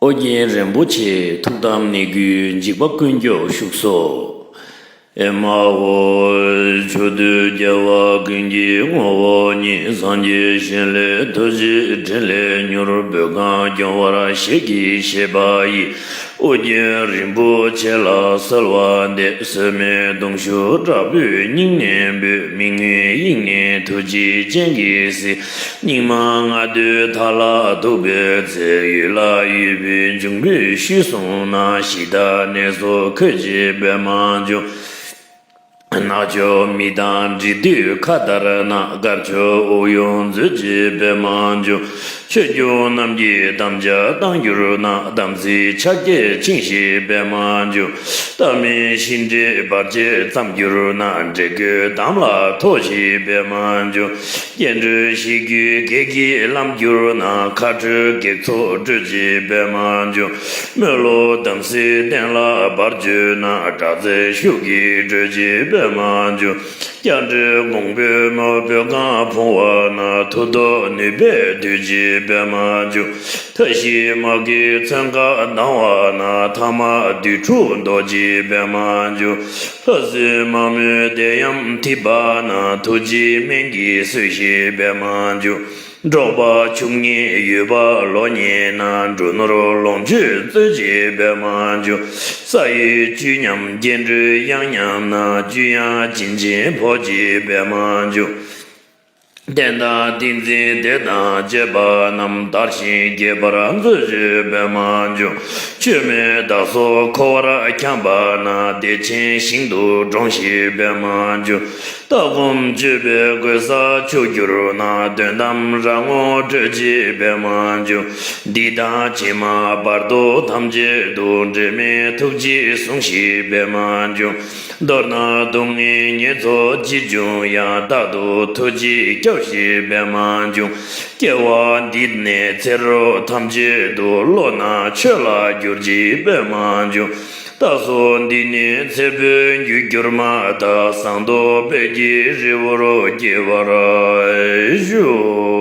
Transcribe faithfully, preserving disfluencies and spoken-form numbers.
ཨོ་རྒྱན་རིན་པོ་ཆེ་ཐུགས་དམ་གནད་བསྐུལ་འཇིགས་པ་ཀུན་སྐྱོབ་བཞུགས་སོ། ཨེ་མ་ཧོ། ཆོས་སྡུད་རྒྱལ་བ་ཀུན་གྱི་ངོ་བོ་ཉིད། སངས་རྒྱས་ཞིང་ལས་ཐུགས་རྗེའི་ཕྲིན་ལས་མྱུར། བོད་ཁམས་སྐྱོང་བར་ཞལ་གྱིས་བཞེས་པ་ཡི། ཨོ་རྒྱན་རིན་པོ་ཆེ་ལ་གསོལ་བ་འདེབས། གསོལ་སྨན་དུང་ཞུ་དྲག་པོས་སྙིང་ནས་འབུལ། མི་མངོན་དབྱིངས་ནས་ཐུགས་རྗེའི་སྤྱན་གྱིས་གཟིགས། སྙིགས་མ་ལྔ་བདོའི་མཐའ་ལ་ཐུག་པའི་ཚེ། ཡུལ་ལ་ཡོད་པའི་འབྱུང་པོའི་ཤུལ་སོང་ན། གཞི་བདག་ནད་སོགས་འཁོད་ཅིག་པདྨ་འབྱུང་། ནག་ཕྱོགས་མི་དང་འབྲེལ་དུས་ཁ་དར་ན། དཀར་ཕྱོགས་དབུགས་དབྱུང་མཛོད་ཅིག་པདྨ་འབྱུང་། ཆོས་སྐྱོང་རྣམས་ཀྱིས་དམ་བཅའ་བཏང་གྱུར་ན། དམ་ཚིག་ཕྱག་རྒྱས་བཅིངས་ཤིག་པདྨ་འབྱུང་། ལྟ་མིན་གཤིན་འདྲེ་བར་ཆད་བརྩམས་གྱུར་ན། འདྲེ་རྒོད་དམ་ལ་ཐོགས་ཤིག་པདྨ་འབྱུང་། སྐྱེ་འགྲོའི་ཤི་རྒྱུའི་གེགས་ཀྱིས་ལམ་གྱུར་ན། མཁའ་འགྲོའི་བགེགས་ཚོགས་སྐྲོད་ཅིག་པདྨ་འབྱུང་། མོན་ལུང་དམ་སྲིའི་གདན་ལ་བར་གྱུར་ན། དྲག་རྩལ་ཤུགས་ཀྱིས་སྒྲོལ་ཅིག་པདྨ་འབྱུང་། སྐྱ་འགྲོའི་འགོང་པོའི་མོ་བོད་ཁམས་ཕུང་བ་ན། མཐུ་སྟོབས་ནུས་པས་སྡུད་ཅིག་པདྨ་འབྱུང་། མཐའ་བཞིའི་དམག་གིས་མཚོན་ཁ་སྡང་བ་ན། མཐའ་དམག་བདུད་ཕྲུག་བཟློག་ཅིག་པདྨ་འབྱུང་། ལྷ་སྲིན་དམག་མིའི་བདེ་ཡམས་ཐིབས་པ་ན། ཐུགས་རྗེའི་སྨན་གྱིས་གསོས་ཤིག་པདྨ་འབྱུང་། འབྲོག་པ་ཕྱུགས་ཉིད་ཡོད་པ་ལོ་ཉེས་ན། འབྲུ་ནོར་ལོངས་སྤྱོད་སྩོལ་ཅིག་པདྨ་འབྱུང་། ས་ཡི་བཅུད་ཉམས་སྐྱེ་འགྲོའི་གཡང་ཉམས་ན། བཅུད་གཡང་བྱིན་ཅིང་ཕོག་ཅིག་པདྨ་འབྱུང་། བསྟན་དང་ཏིང་འཛིན་སྡེ་དང་བཅས་པ་རྣམས། དར་ཞིང་རྒྱས་པར་མཛོད་ཅིག་པདྨ་འབྱུང་། བཅོས་མའི་བདག་སོགས་འཁོར་བར་འཁྱམས་པ་ན། བདེ་ཆེན་ཞིང་དུ་འབྲོངས་ཤིག་པདྨ་འབྱུང་། ལྟ་སྒོམ་སྤྱོད་པའི་གོལ་ས་ཆོད་གྱུར་ན། དོན་དམ་རང་ངོ་སྤྲོད་ཅིག་པདྨ་འབྱུང་། སྡིག་དང་བྱེ་མ་བར་དོ་ཐམས་ཅད་དུ། འབྲལ་མེད་ཐུགས་རྗེས་ཟུངས་ཤིག་པདྨ་འབྱུང་། མདོར་ན་སྡུག་བསྔལ་ཉེས་ཚོགས་ཅི་བྱུང་ཡང་། རྟག་ཏུ་ཐུགས་རྗེས་སྐྱོབས་ཤིག་པདྨ་འབྱུང་། སྐྱེ་བ་འདི་ནས་ཚེ་རབས་ཐམས་ཅད་དུ། བློ་སྣ་ཆོས་ལ་བསྒྱུར་ཅིག་པདྨ་འབྱུང་། རྟ་ཟོག་འདི་ནས་ཚེ་འཕོས་རྒྱུ་འགྱུར་མ་ཐག། ཟངས་མདོག་དཔལ་གྱི་རི་བོར་སྐྱེ་བར་ཤོག།